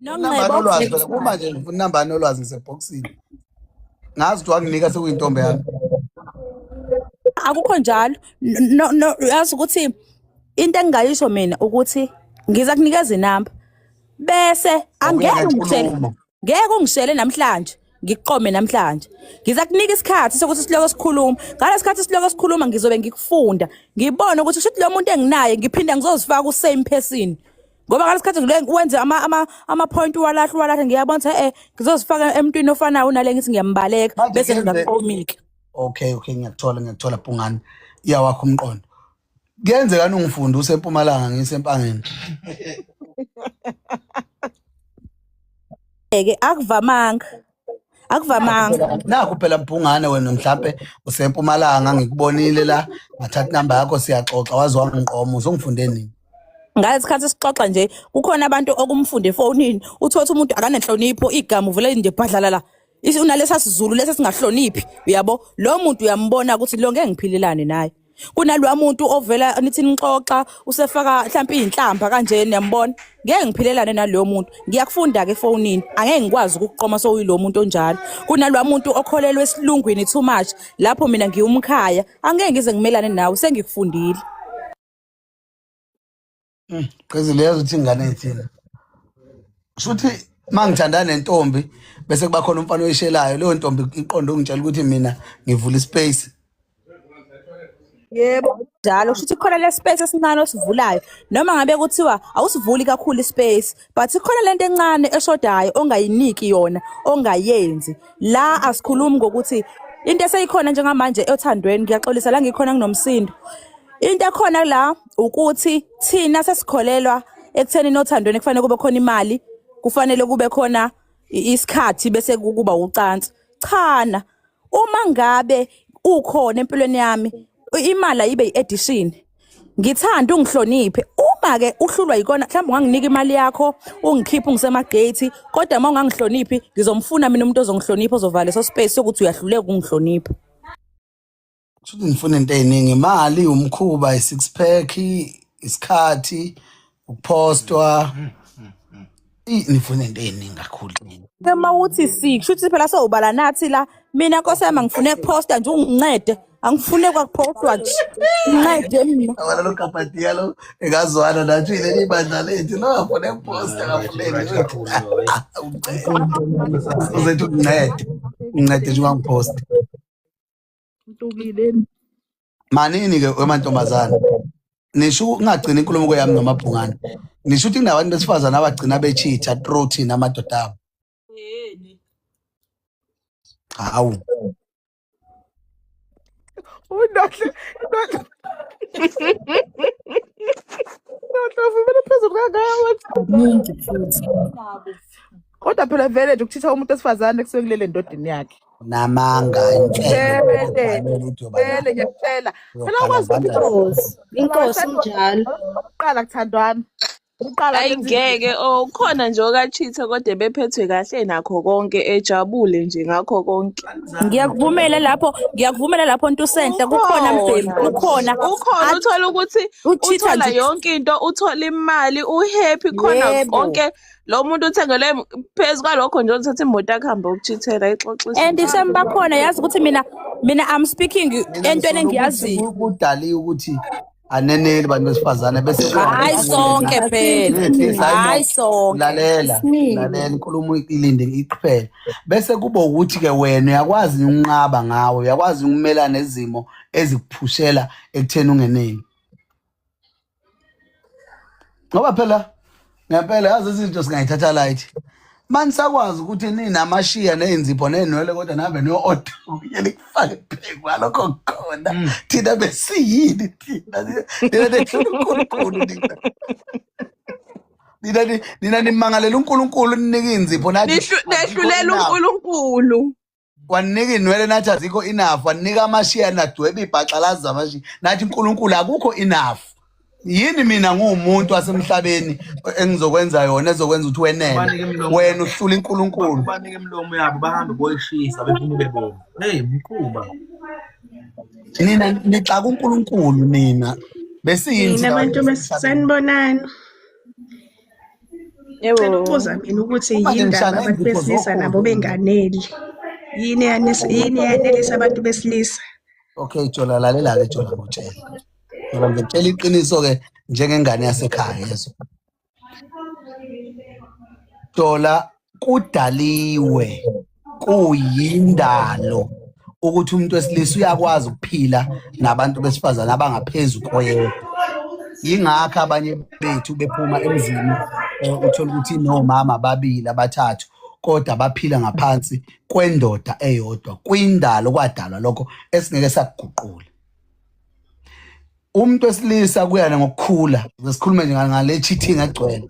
Namba Nongcebo nolwazi phela uma nje ngifuna inamba nolwazi ngisebhokisini. Ngazi ukuthi wanginika sekuyintombi yami. Akukho njalo. No, no, yazi ukuthi into engingayisho mina ukuthi ngiza kunikeza inamba bese angeke ungishele, ngeke ungishele namhlanje, ngikuqome namhlanje. Ngiza kunika isikhathi sokuthi siloko sikhuluma. Ngalesikhathi siloko sikhuluma ngizobe ngikufunda, ngibone ukuthi shuthi lo muntu enginaye ngiphinda ngizozifaka ku same person. Ngoba ngalesikhathi ngile wenze ama point walahla walahla, ngiyabona ukuthi eh ngizozifaka emntwini ofanayo nale ngithi ngiyambaleka Manje bese kuyenzeka- ngingaqomiki. Okay, ngiyakuthola, ngiyakuthola Bhungane. Iyawakho umqondo. Kuyenzeka ungifunde usempumalanga ngisempangeni. Ke akuvamanga. Akuvamanga. Nakho phela Bhungane, wena mhlambe usempumalanga ngikubonile la, ngathatha inamba yakho siyaxoxa, waze wangiqoma, uzongifunde nini? Ngalesikhathi sixoxa nje kukhona abantu okumfunda efonini, uthotha umuntu akanenhlonipho, igama uvele nje bhadlala la. Unalesa siZulu lesi singahloniphi, uyabo? Lo muntu uyambona ukuthi lo ngeke ngiphilelane naye. Kunalwa muntu ovela nithi nixoxa usefaka mhlawumbe inhlamba kanje, niyambona, ngeke ngiphilelane naloyo muntu. Ngiyakufunda ke efonini, angeke ngikwazi ukukuqoma sowuyilo muntu onjalo. Kunalwa muntu okholelwa esilungwini too much, lapho mina ngiwumkhaya, angeke ngize ngimelane nawe, sengikufundile. Qhezile, yazi ukuthi ingane ithina. Shuthi mangithandana nentombi bese kuba khona umfana oyishelayo, leyo ntombi iqonde ungitshela ukuthi mina ngivula ispace. Yebo, njalo kusho ukuthi khona le space esincane osivulayo, noma ngabe kuthiwa awusivuli kakhulu ispace, but ikhona lento encane eshodayo ongayiniki yona, ongayenzi. La asikhulumi ngokuthi into eseyikhona njengamanje othandweni, ngiyaxolisa la ngikhona nginomsindo. Into ekhona la ukuthi thina sesikholelwa ekutheni nothandweni kufanele kube khona imali, kufanele kube khona isikhathi bese kuba ucansi. Chana, uma ngabe ukhona empilweni yami, imali ayibe i-addition. Ngithanda ungihloniphe. Uma ke uhlulwa yikona, mhlawumbe unganginika imali yakho, ungikhiphe ungisemagate, kodwa uma ungangihloniphi, ngizomfuna mina umuntu ozongihlonipha, ozovala leso space sokuthi uyahluleka ukungihlonipha. Shuthi ngifuna into ey'ningi, imali, umkhuba, i-six pack, isikhathi, ukuphostwa. Nifuna into ey'ningi kakhulu nina. Uma uthi six, shuthi phela sowubala nathi la. Mina nkosi yami angifune kuphosta nje, ungincede. Angifune kwakuphostwa nje. Ngincede mina. Yabona lo kapatiya lo engazwana nathi leli bandla lethu lo afune kuphosta kafuneni. Uzethu ungincede. Ungincede nje ungangiphosti. Ntukile. Manini ke wemantombazane. Nisho ungagcina inkulumo kweyami noMabhungane. Nisho ukuthi kunabantu besifazane abagcina bechitha through thina amadoda abo. Yini? Hawu. Unohle, unohle. Unohle uvumela phezulu kangaka. Ningi futhi. Kodwa phela vele nje ukuchitha umuntu wesifazane kusuke kulele ndodeni yakhe. Namanga Vele, imfene ukuthi uyoba vele ngiyakutshela. Phela uyokhala ukwazi ukuthi Inkosi, inkosi injalo. Ukuqala kuthandwana. Ukuqala Ayi ngeke, oh ukhona nje okachitha kodwa ebephethwe kahle nakho konke, ejabule nje ngakho konke. Ngiyakuvumela lapho, ngiyakuvumela lapho Ntusenhle, kukhona mbhemu, Ukhona. kukhona. Ukhona uthola ukuthi Uchitha uthola nje. yonke into, uthola imali, uhappy khona Yebo. konke. Lo muntu uthengelwe phezu kwalokho nje uthatha imoto yakhe ahambe ukuchithela ixoxisa. And shem bakhona, yazi ukuthi mina I'm speaking Mina entweni ngisola ukuthi engiyaziyo. kudaliwe ukuthi aneneli bantu besifazane bese kuba Hayi sonke phela. Yes, hayi Hayi no. sonke. Lalela, Isiningi. lalela inkulumo ilinde iqhele. Bese kuba ukuthi ke wena uyakwazi ukunqaba ngawe, uyakwazi ukumelana nezimo ezikuphushela ekutheni ungeneli. Ngoba phela ngempela yazi izinto singayithatha light. Manisakwazi ukuthi ninamashiya nezinzipho nezinwele kodwa nabe no-order kunye nikufake phezu kwalokho kukhona. Thina besiyini thina? Nina nehlula uNkulunkulu nina. Nina nimangalela uNkulunkulu ninika inzipho nathi Nehlulela enough. uNkulunkulu. Wanika inwele nathi azikho enough, wanika amashiya nadweba ibhaxalazi zamashiya nathi uNkulunkulu akukho enough. Yini mina nguwumuntu wasemhlabeni engizokwenza yona ezokwenza ukuthi wenele? Ubanike imilomo. Wena uhlula uNkulunkulu. Ubanike imilomo yabo bahambe boyishisa befuna ube bomvu. Hey mkhuba. Nina nixaka uNkulunkulu nina. Besiyini Nina thina bantu abantu basemhlabeni? sanibonani. Yebo. Cela ukubuza mina ukuthi Uma nje yini ndaba ngishaya abantu ngey'nzipho besilisa nabo zokhozi. benganeli? Yini yini eyanelisa abantu besilisa? Okay Jola, lalela-ke Jola, ngikutshela. Jola, ngikutshela iqiniso-ke njengengane yasekhaya yezo. Jola, kudaliwe kuyindalo ukuthi umuntu wesilisa uyakwazi ukuphila nabantu besifazane abangaphezu koyedwa. Yingakho abanye bethu bephuma emzini uthola ukuthi nomama ababili abathathu kodwa baphila ngaphansi kwendoda eyodwa. Kwindalo kwadalwa lokho esingeke sakuguqula. Umuntu wesilisa kuyana ngokukhula, sikhulume nje ngale cheating egcwele.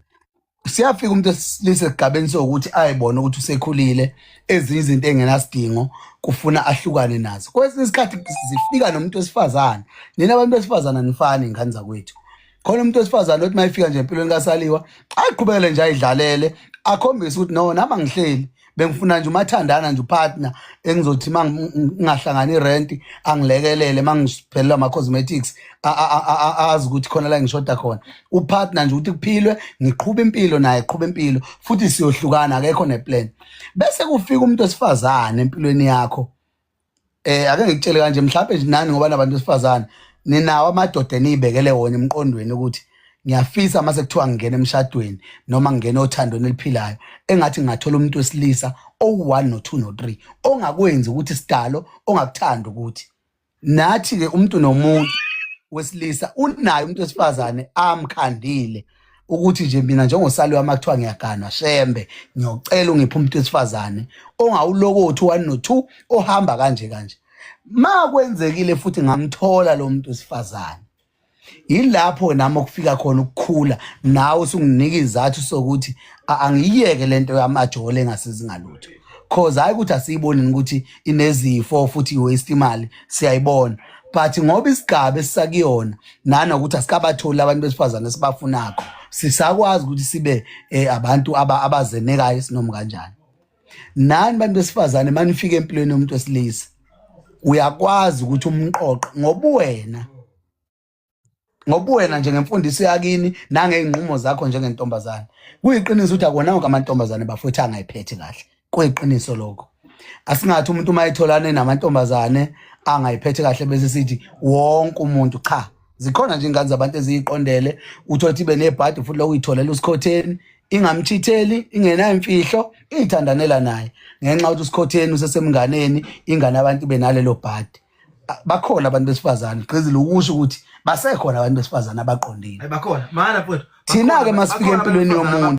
Siyafika umuntu wesilisa esigabeni sokuthi ayibone ukuthi usekhulile, ezinye izinto engenasidingo kufuna ahlukane nazo. Kwesinye isikhathi zifika nomuntu wesifazane. Nina abantu besifazane anifani ingane zakwethu. Khona umuntu wesifazane othi mayefika nje empilweni kaSaliwa aqhubekele nje ayidlalele, akhombise ukuthi no, nami angihleli, bengifuna nje umathandana nje upartner engizothi mangingahlangani irent angilekelele, mangiphelelwa ama cosmetics azi ukuthi khona la ngishoda khona, upartner nje ukuthi kuphilwe, ngiqhube impilo naye eqhube impilo, futhi siyohlukana, akekho neplan. Bese kufika umuntu wesifazane empilweni yakho, ake ngikutshele kanje, mhlawumbe nje nani ngoba nabantu besifazane ninawo amadoda eniyibekele wona emqondweni ukuthi ngiyafisa mase kuthiwa ngingena emshadweni noma ngingena othandweni eliphilayo, engathi ngingathola umuntu wesilisa owu-1 no-2 no-3 ongakwenzi ukuthi sidalo ongakuthanda ukuthi nathi-ke umuntu nomuntu wesilisa unaye umuntu wesifazane amkhandile ukuthi nje mina njengosaliwa uma kuthiwa ngiyaganwa shembe ngiyocela ungiphe umuntu wesifazane ongawulokothi u-1 no-2 ohamba kanje kanje. Ma kwenzekile futhi ngamthola lo muntu wesifazane, yilapho nami okufika khona ukukhula, nawe usunginika izathu sokuthi angiyiyeke lento yamajolo engasizi ngalutho. Cause hayi ukuthi asiyiboni ukuthi inezifo futhi i-waste imali, siyayibona, but ngoba isigaba esisakuyona nanokuthi asikabatholi abantu besifazane esibafunakho, sisakwazi ukuthi sibe abantu abazenekayo sinoma kanjani. Nani bantu besifazane manifika empilweni yomuntu wesilisa, uyakwazi ukuthi umqoqe ngobuwena, ngobuwena njengemfundiso yakini nangey'nqumo zakho njengentombazane. Kuyiqiniso ukuthi akuwona wonke amantombazane bafowethu angayiphethe kahle, kuyiqiniso lokho. Asingathi umuntu uma etholane namantombazane angayiphethe kahle bese sithi wonke umuntu, cha. Zikhona nje ingane zabantu eziyiqondele, uthole ukuthi ibe nebhadi futhi lokuyitholela usikhotheni, ingamchitheli, ingenayo imfihlo, iyithandanela naye ngenxa yokuthi usikhotheni usesemnganeni, ingane abantu ibe nalelo bhadi. Bakhona abantu besifazane, gqizile ukusho ukuthi basekhona abantu besifazane abaqondile. Bakhona mana mfowethu. Thina-ke masifika empilweni yomuntu.